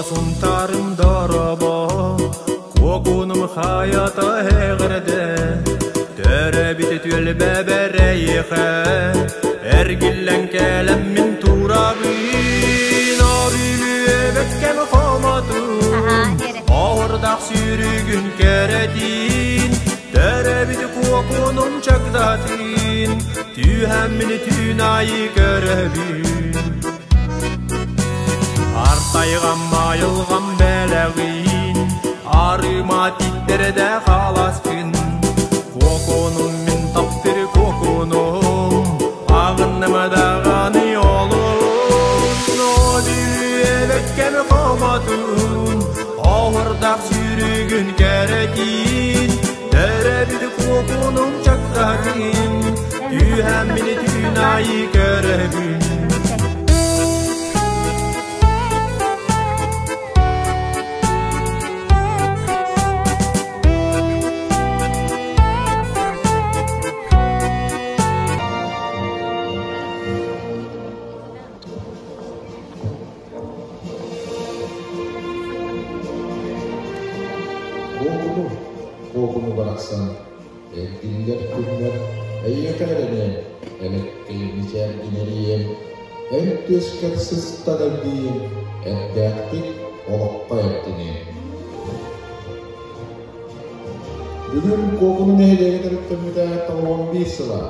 Сунтаарым дорообо, Куокунум хайата эҕэрдэ, Төрөөбүт түөлбэбэр эйиэхэ, Эргиллэн кэлэммин турабын, Өрүлүөбэккэм хомотун, Оһордах сүүрүгүн кэрэтин, Төрөөбүт куокунум чагдатын, Түүһэммин түүн айы көрөбүн. Артайҕам айылҕам бэлэҕин, Арыма титтэрдэ халаскын. Куокунум мин таптыр куокунум, Аҕынным даҕаны олун. Бүлүөбэккэм хомотун, Оһордах сүүрүгүн кэрэтин, Төрөөбүт куокунум чагдатын, Түүһэммин түүн айы көрөбүн. Куокуну, куокуну барахсан, эргиллэр күннэр эйиэхэ эрэниэм, элэккэй мичээргин эрийиэм, эн түөскэр сыстан эргийиэм, эрдээхтик олоххо эрдиниэм. Бүгүн Куокуну нэһилиэгэ төрүттэммитэ 91 сыла.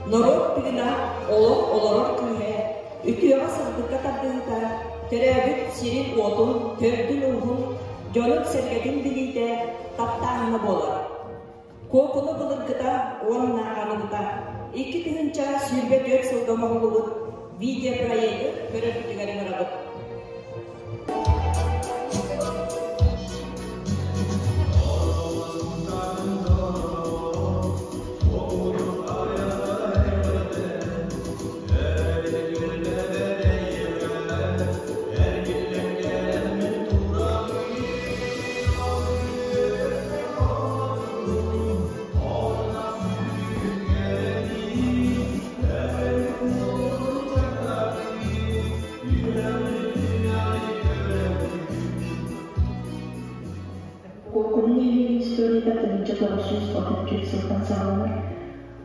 Норуот тыына, олох олорор күүһэ, үтүөҕэ-сырдыкка тардыһыыта, төрөөбүт сирин-уотун, төрдүн-ууһун, дьонун-сэргэтин билиитэ, таптааһына буолар. Куокуну былыргыта уонна аныгыта 2024 сылга оҥоһуллубут видеопроегы көрөргүтүгэр ыҥырабыт. Куокуну нэһилиэгин историята 1934 сылтан саҕаланар.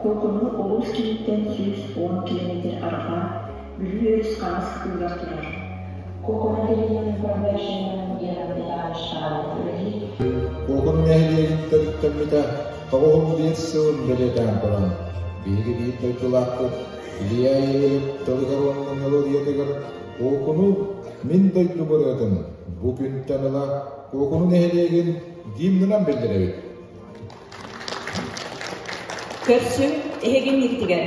Куокуну улуус кииниттэн 110 километр арҕаа, Бүлүү өрүс хаҥас кытылыгар турар. Куокуну отделениетын управляющайынан Герман Иванович Павлов үлэлиир. Куокуну нэһилиэгин төрүттэммитэ 95 сылын бэлиэтээн туран, биһиги биир дойдулаахпыт Илья Ильин тылыгар уонна мелодиятыгар Куокуну мин дойдум ырыатын бу күнтэн ыла Куокуну нэһилиэгин гимнынан биллэрэбит. Көрсүҥ эһигин миигитигэр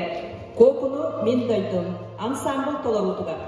Куокуну мин дойдум ансаамбыл толоруутугар.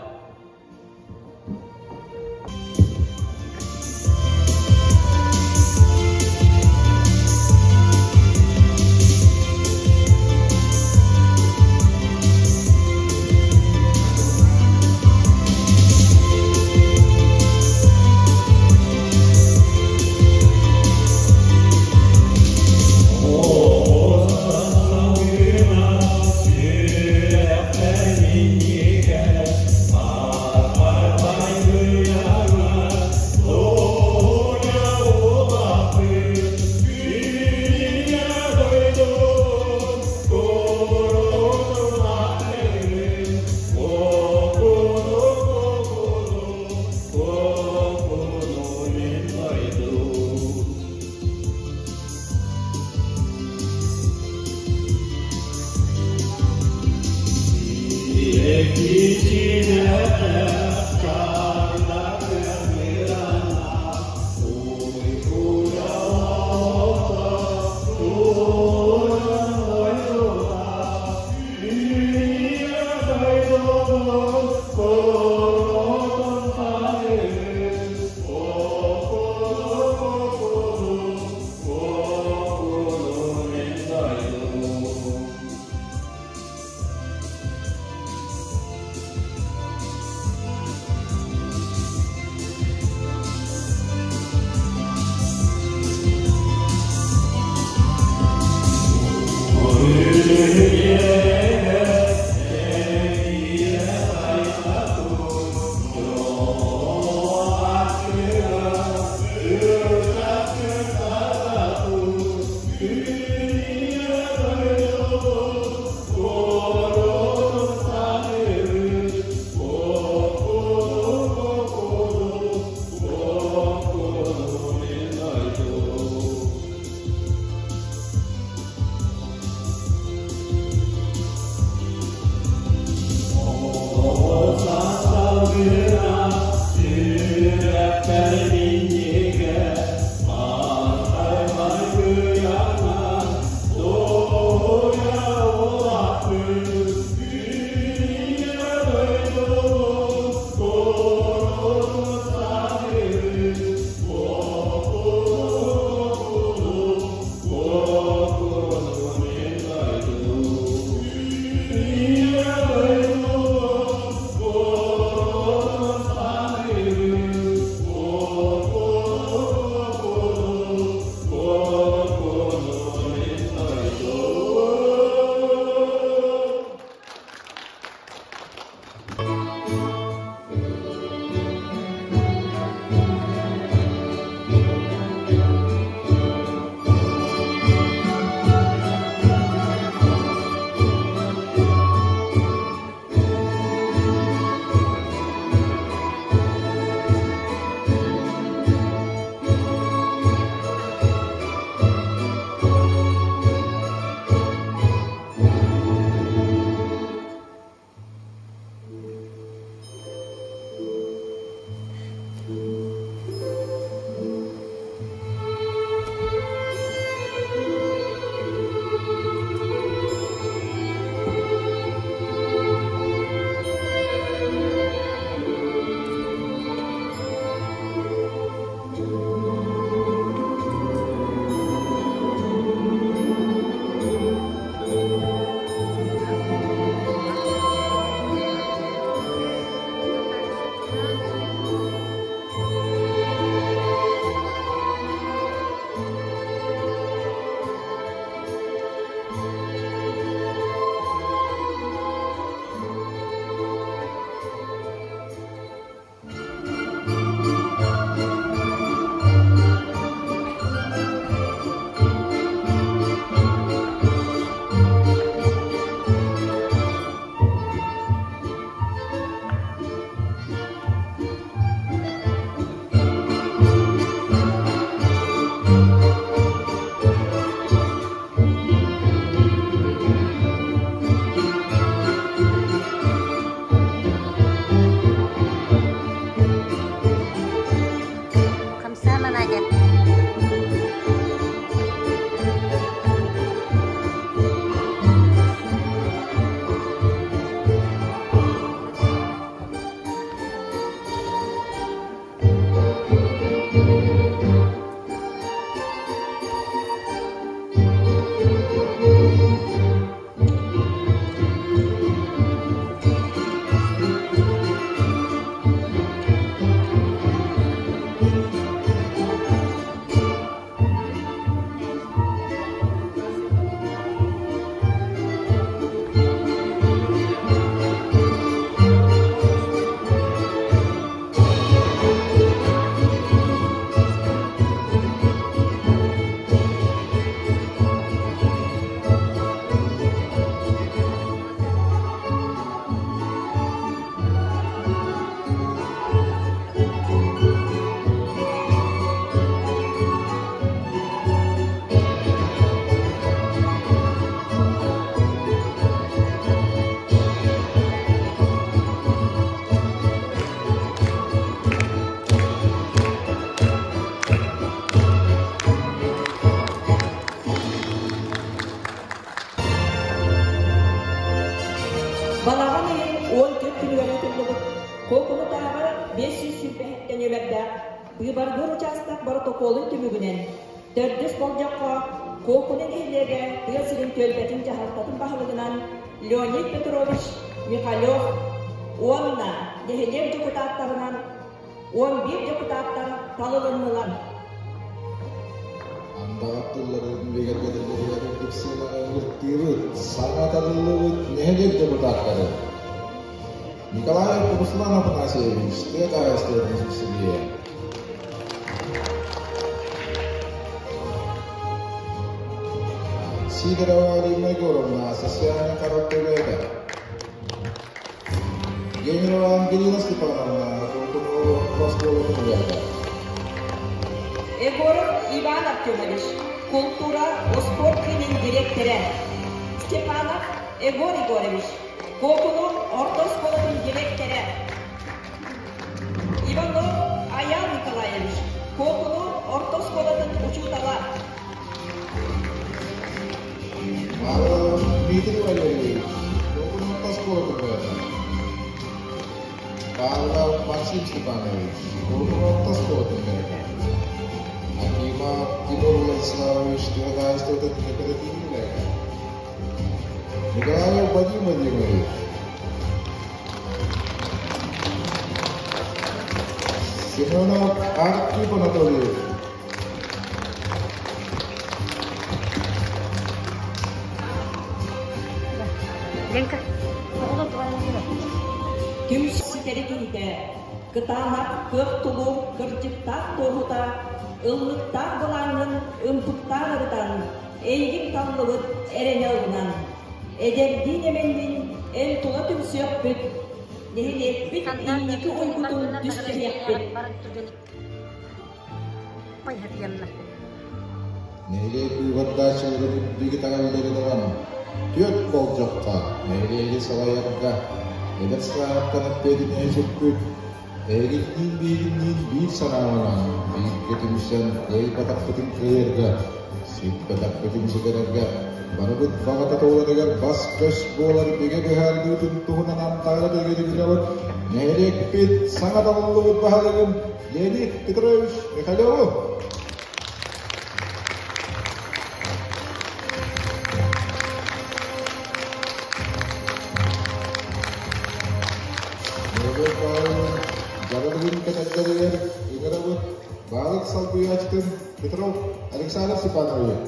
Хамсаама, Надя. Балаҕан ыйын 14 күнүгэр ыытыллыбыт Куокунутааҕы 527 нүөмэрдээх быыбардыыр учаастак боротокуолун түмүгүнэн төрдүс болдьоххо Куокуну нэһилиэгэ тыа сирин түөлбэтин дьаһалтатын баһылыгынан Леонид Петрович Михалев уонна нэһилиэк дьокутааттарынан 11 дьокутааттар талылыннылар. Андаҕар тылларын бигэргэтиллэригэр үрдүк сыанаҕа ыҥыртыыбыт, саҥа талыллыбыт нэһилиэк депутаттарын Николаев Руслан Афанасьевич, тыа хаһаайыстыбатын субсидия. Сидорова Алина Егоровна, социальный характерета. Генерова Ангелина Степановна, оскуолатын Егоров Иван Артемович, култуура спорт киинин дириэктэрэ. Степанов Егор Егорович, Куокуну орто оскуолатын дириэктэрэ. Иванов Аян Николаевич, Куокуну орто оскуолатын учуутала. Павлов Дмитрий Валерьевич, Куокуну орто оскуолатын Павлов Максим Степанович, Куокуну орто оскуолатын Акимов Тимур Владиславович, тыа хаһаайыстыбатын кооперативын Николаев Вадим Владимирович, Семенов Архип Анатольевич, Ленка. Түмсүү кэрэ киһитэ, кытаанах кыах тулуур кырдьыктаах туоһута, ыллыктаах былааҥҥын ымпыктаан ырытан, эйигин таллыбыт эрэнэ ылынан, эдэрдиин эмэнниин эн тула түмсүөхпүт, нэһилиэкпит инники уйгутун түстэһиэхпит. Нэһилиэк быыбардааччыларын үрдүк итэҕэллэрин ылан, түөрт болдьоххо нэһилиэги салайарга эдэр сааһыттан эппиэтинэһи сүкпүт, эһигинниин биһигинниин биир санааланан, бииргэ түмсэн кыайбатахпытын кыайарга, сиппэтэхпитин ситэрэргэ, барыбыт баҕата туоларыгар бас-көс буолар бигэ быһаарыытын туһунан андаҕара биһигини нэһилиэкпит саҥа талыллыбыт баһылыгын Леонид Петрович Михалеву. Дьарыгын кэтэрдэригэр ыҥырабыт баалык салбыйааччытын Петров Александр Степанович.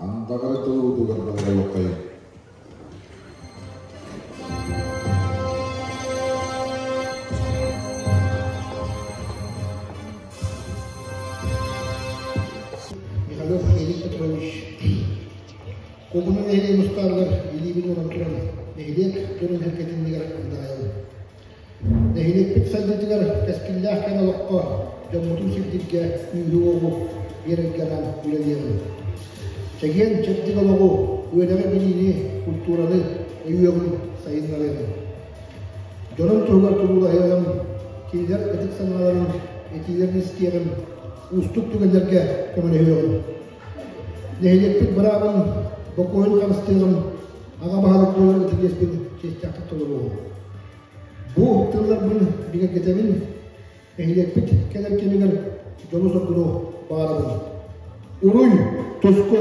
Андаҕары тылыбытыгар болҕойуоххайыҥ. Михалев Леонид Петрович Куокуну нэһилиэгин устаарыгар илиибин ууран туран нэһилиэк дьонун сэргэтиннигэр андаҕайабын. Нэһилиэкпит сайдыытыгар кэскиллээх кэм олоххо дьоммутун сирдииргэ күүһү-уоҕу биэрэргэ анаан үлэлиэҕиҥ. Чэгиэн чэбдик олоҕу, үөрэҕи-билиини, культураны өйүөҕүҥ, сайыннарыаҕыҥ. Дьонум туһугар туруулаһыаҕым, кинилэр ытык санааларын, этиилэрин истиэҕим, уустук түгэннэргэ көмөлөһүөҕүм. Нэһилиэкпит быраабын, бокуойун харыстыаҕым, аҕа баһылык буолар ытык иэспин чиэстээхтик толоруоҕум. Бу тылларбын бигэргэтэбин, нэһилиэкпит кэлэр кэмигэр дьолу-соргуну баҕарабын. Уруй, туску!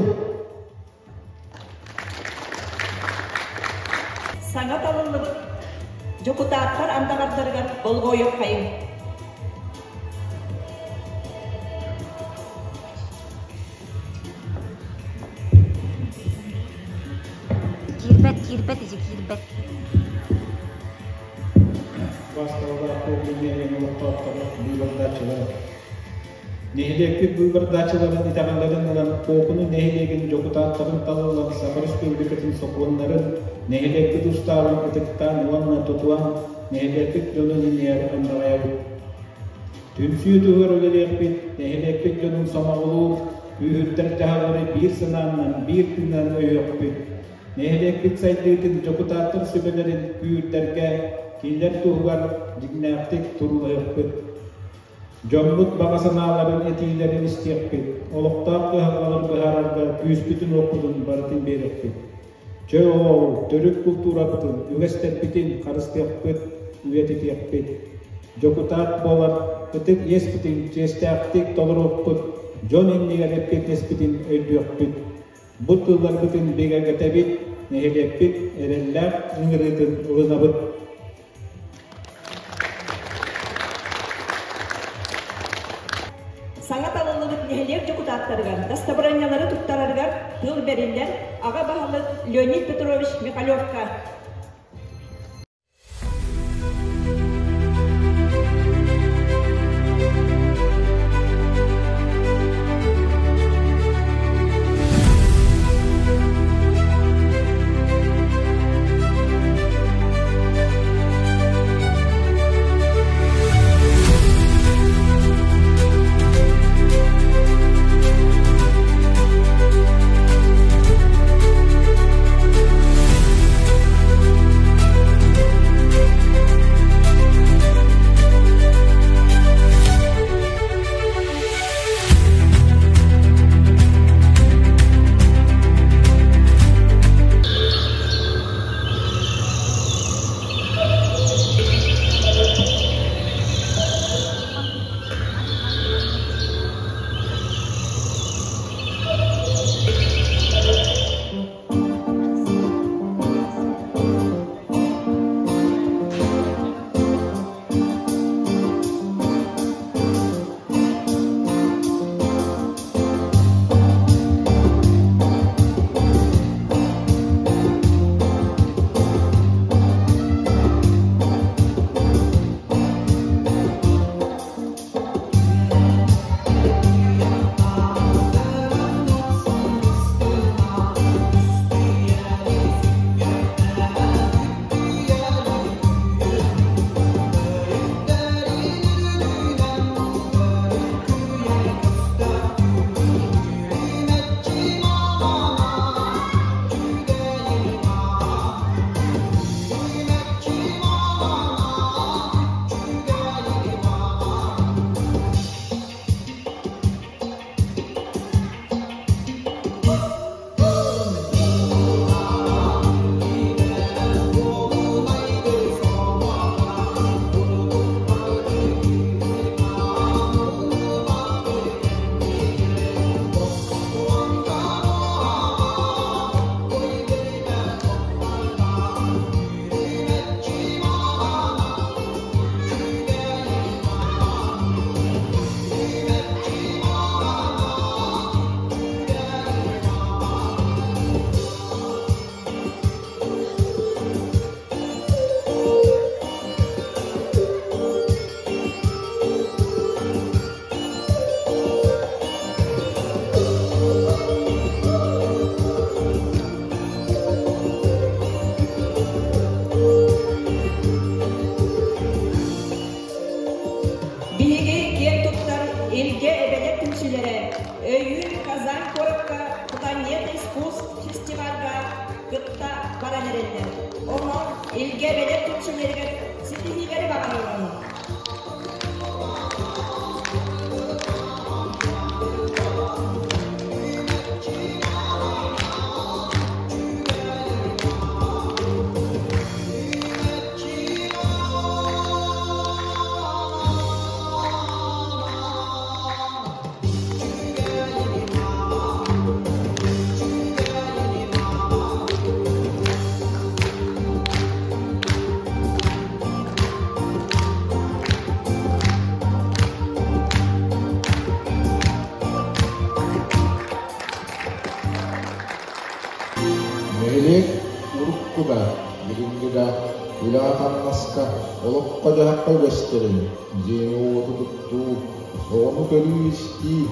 Саҥа талыллыбыт дьокутааттар андаҕардарыгар болҕойуоххайыҥ. Киирбэт, киирбэт, ити киирбэт. Басталлаах управление олохтоохторо быыбардааччылара. Нэһилиэкпит быыбардааччыларын итэҕэллэрин ылан Куокуну нэһилиэгин дьокутааттарын талыллан Саха Республикатын сокуоннарын, нэһилиэкпит устаабын ытыктаан уонна тутуһан нэһилиэкпит дьонун иннигэр андаҕайабыт. Түмсүү туһугар үлэлиэхпит, нэһилиэкпит дьонун сомоҕолуур, күүһүрдэр дьаһаллары биир санааннан, биир тыынан өйүөхпүт. Нэһилиэкпит сайдыытын дьокутааттар сүбэлэрин күүрдэргэ, кинилэр туһугар дьиҥнээхтик туруулаһыахпыт. Дьоммут баҕа санааларын, этиилэрин истиэхпит, олохтоох кыһалҕалары быһаарарга күүспүтүн-уохпутун барытын биэриэхпит. Чөл олоҕу, төрүт култуурабытын, үгэстэрбитин харыстыахпыт, үйэтитиэхпит. Дьокутаат буолар ытык иэспитин чиэстээхтик толоруохпут, дьон иннигэр эппиэтинэспитин өйдүөхпүт. Бу тылларбытын бигэргэтэбит, нэһилиэкпит эрэллээх ыҥырыытын ылынабыт. Саҥа талыллыбыт нэһилиэк дьокутааттарыгар дастабырыанньалары туттарарыгар тыл бэриллэр аҕа баһылык Леонид Петрович Михалевка. Биһиги киэн туттар Илгэ эбэлэр түмсүүлэрэ өйүүр Казань куоракка Планета искусств фестивальга кытта баран эрэллэр. Онон Илгэ эбэлэр түмсүүлэригэр ситиһиилэри баҕарыаҕыҥ. Урукку да, билиҥҥи да үлэҕэ-хамнаска, олоххо-дьаһахха үгэстэрин, дьиэни-уоту туттуу, оҕону көрүү-истии,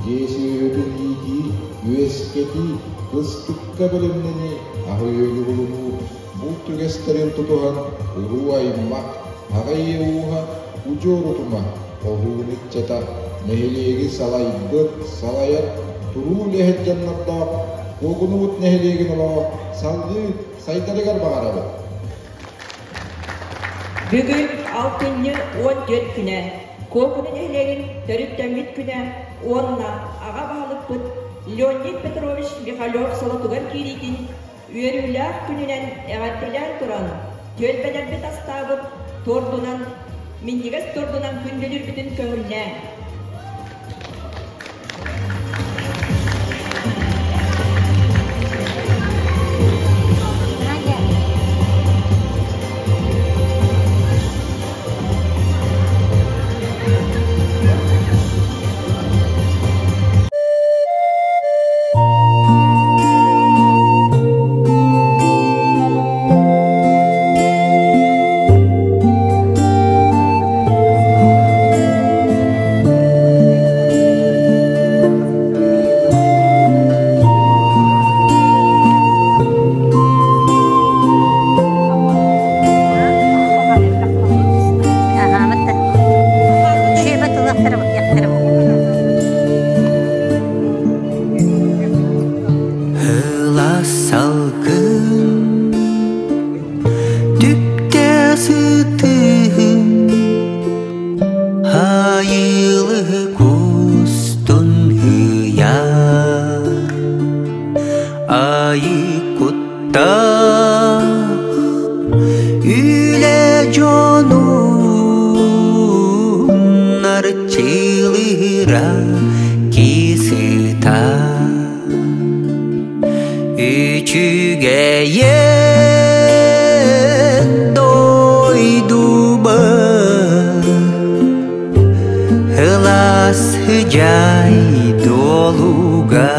дьиэ сүөһүтүн иитии, үөскэтии, кыстыкка бэлэмнэнии, аһы-үөлү булунуу, булт үгэстэрин тутуһан уруу-аймах, аҕа ийэ ууһа, удьуор утума, хоһуун ыччата, нэһилиэги салайбыт, салайар туруу үлэһит дьоннордоох Куокунубут нэһилиэгин олоҕо салгыы сайдарыгар баҕарабыт. Бүгүн алтынньы 14 күнэ, Куокуну нэһилиэгин төрүттэммит күнэ уонна аҕа баһылыкпыт Леонид Петрович Михалев солотугар киириитин Үөрүүлээх күнүнэн эҕэрдэлээн туран, түөлбэлэрбит астаабыт туордунан, минньигэс туордунан күндүлүүрбүтүн көҥүллээҥ. Ылас салгын түптэ сытыһын Айылы кустун ыйар Айы куттах Үлэ дьонун арчылыыра кисыта Үчүгэйэн дойдубар Ылас дьай дуолугар.